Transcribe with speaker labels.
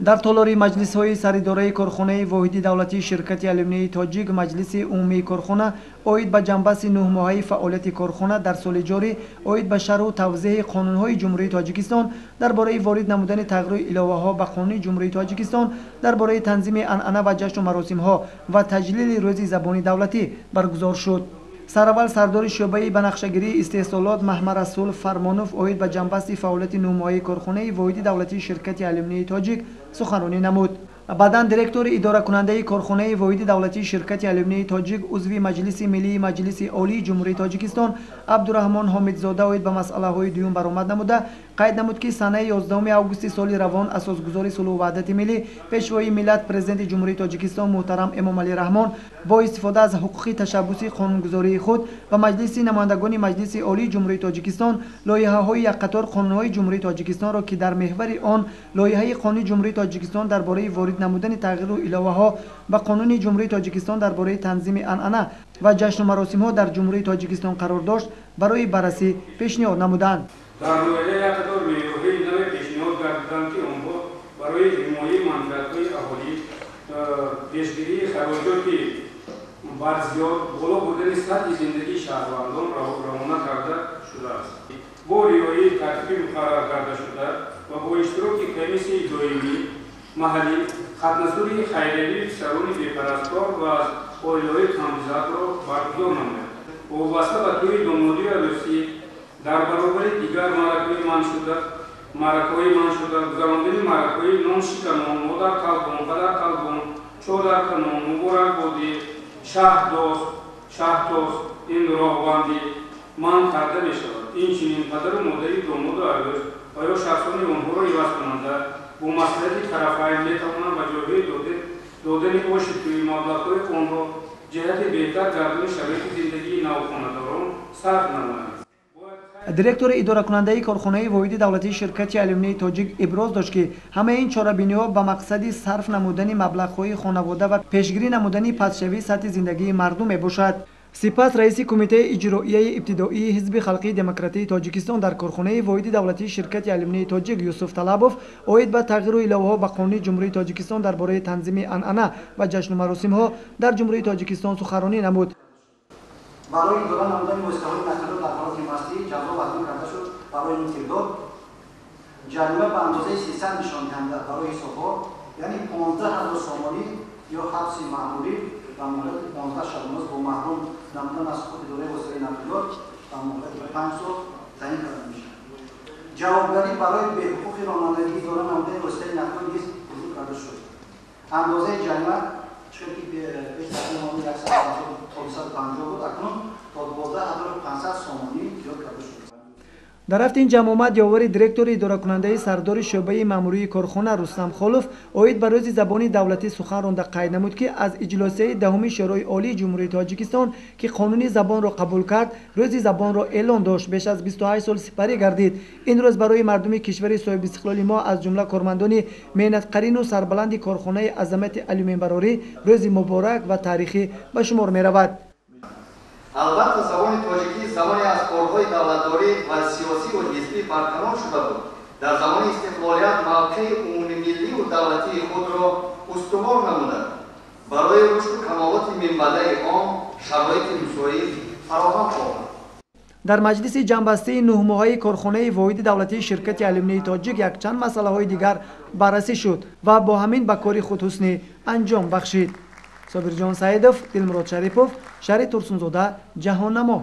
Speaker 1: Дар толори маҷлисҳои саридораи корхонаи воҳиди давлатии ширкати алюминии Тоҷик маҷлиси умумии корхона оид ба ҷамъбасти нӯҳмоҳаи фаъолияти корхона дар соли ҷорӣ, оид ба шарҳу тавзеҳи қонунҳои Ҷумҳурии Тоҷикистон дар бораи ворид намудани тағйиру иловаҳо ба Қонуни Ҷумҳурии Тоҷикистон дар бораи танзими анъана ва ҷашну маросимҳо ва таҷлили Рӯзи забони давлатӣ баргузор шуд. Сараввал сардори шӯъбаи банақшагирии истеҳсолот Маҳмарасул Фармонов оид ба ҷамъбасти фаъолияти нӯҳмоҳаи корхонаи воҳиди давлатии ширкати алюминии Тоҷик суханронӣ намуд. Баъдан директори идоракунандаи корхонаи воҳиди давлатии ширкати алюминии Тоҷик, узви Маҷлиси Миллии Маҷлиси Олии Ҷумҳурии Тоҷикистон Абдураҳмон Ҳомидзода оид ба масъалаҳои дуюм баромад намуда, қайд намуд, ки санаи 11 августи соли равон асосгузори сулҳу ваҳдати миллӣ, Пешвои миллат, Президенти Ҷумҳурии Тоҷикистон муҳтарам Эмомалӣ Раҳмон бо истифода аз ҳуқуқи ташаббуси қонунгузории худ ба Маҷлиси намояндагони Маҷлиси Олии Ҷумҳурии Тоҷикистон лоиҳаҳои якқатор қонунҳои Ҷумҳурии Тоҷикистонро, ки дар меҳвари он лоиҳаи Қонуни Ҷумҳурии Тоҷикистон дар бораи ворид намудани тағйиру иловаҳо ба Қонуни Ҷумҳурии Тоҷикистон дар бораи танзими анъана ва ҷашну маросимҳо дар Ҷумҳурии Тоҷикистон қарор дошт, барои баррасӣ пешниҳод намуданд.
Speaker 2: Дар лоиҳа як қатор меъёрҳои наве пешниҳод гардиданд, ки онҳо барои ҳимояи манфиатҳои аҳолӣ, пешгирии хароҷоти барзиёд, боло бурдани сатҳи зиндагии шаҳрвандон равона карда шудааст. Бо риояи тартиби муқаррар карда шуда ва бо иштироки комиссияи доимӣ маҳаллӣ хатнасури хайриявии писарони бепарастор ва аз оилаҳои камбизоатро баргузор намояд. Вобаста ба тӯи домодию арӯсӣ дар баробари дигар маъракаҳои манъшуда гузарондани маъракаҳои ноншиканон, модарқалбон, падарқалбон, чодарканон, муборакбодӣ, шаҳдост, ин роҳбандӣ манъ карда мешавад. Инчунин падару модари домоду арӯс ва ё шахсони онҳоро ивазкунанда бо маслиҳати тарафайн метавонанд ба ҷойҳои додани оши тӯй маблағҳои онро ҷиҳати беҳтар гардони шароити зиндагии навхонадорон сарф намоянд.
Speaker 1: Директори идоракунандаи корхонаи воҳиди давлатии ширкати алюминии Тоҷик иброз дошт, ки ҳамаи ин чорабиниҳо ба мақсади сарф намудани маблағҳои хонавода ва пешгирӣ намудани пастшавии сатҳи зиндагии мардум мебошад. Сипас раиси Кумитаи иҷроияи ибтидоии Ҳизби халқии демократии Тоҷикистон дар корхонаи воҳиди давлатии ширкати алюминии Тоҷик Юсуф Талабов оид ба тағйиру иловаҳо ба Қонуни Ҷумҳурии Тоҷикистон дар бораи танзими анъана ва ҷашну маросимҳо дар Ҷумҳурии Тоҷикистон суханронӣ намуд.
Speaker 3: Барои идора намудани воситаҳои нақлиёт дар ҳолати мастӣ ҷазо вазнин карда шуд. Барои ин кирдор ҷарима ба андозаи 300 нишондиҳанда барои ҳисобҳо, яъне 15 ҳазор сомонӣ ё ҳабси маъмурӣ ба муҳлати 15 шабонрӯз бо маҳрум намудан аз ҳуқуқи идораи воситаи нақлиёт ба муҳлати 5 сол таъин карда мешавад. Ҷавобгарӣ барои беҳуқуқи ронандагӣ идора намудани воситаи нақлиёт низ вуҷуд карда шуд. Андозаи ҷарима чунки пеш аз 150 то 250 буд, акнун то 12 500 сомонӣ зиёд карда шуд.
Speaker 1: Дар рафти ин ҷамъомад ёвари директори идоракунандаи сардори шӯъбаи маъмурии корхона Рустам Холов оид ба Рӯзи забони давлатӣ сухан ронда, қайд намуд, ки аз иҷлосияи даҳуми Шӯрои Олии Ҷумҳурии Тоҷикистон, ки Қонуни забонро қабул кард, Рӯзи забонро эълон дошт, беш аз 28 сол сипарӣ гардид. Ин рӯз барои мардуми кишвари соҳибистиқлоли мо, аз ҷумла кормандони меҳнатқарину сарбаланди корхонаи азамати алюминбарорӣ, рӯзи муборак ва таърихӣ ба шумор меравад.
Speaker 4: Албатта, забони тоҷикӣ замоне аз корҳои давлатдорӣ ва сиёсиву ҳизбӣ барқарор шуда буд, дар замони истиқлолият мавқеи умумимиллию давлатии худро устувор намуда, барои рушду камолоти минбаъдаи он шароити мусоид фароҳам овард.
Speaker 1: Дар маҷлиси ҷамъбастии нӯҳмоҳаи корхонаи воҳиди давлатии ширкати алюминии Тоҷик якчанд масъалаҳои дигар баррасӣ шуд ва бо ҳамин ба кори худ ҳусни анҷом бахшид. Собирҷон Саидов, Дилмурод Шарипов, шаҳри Турсунзода, Ҷаҳоннамо.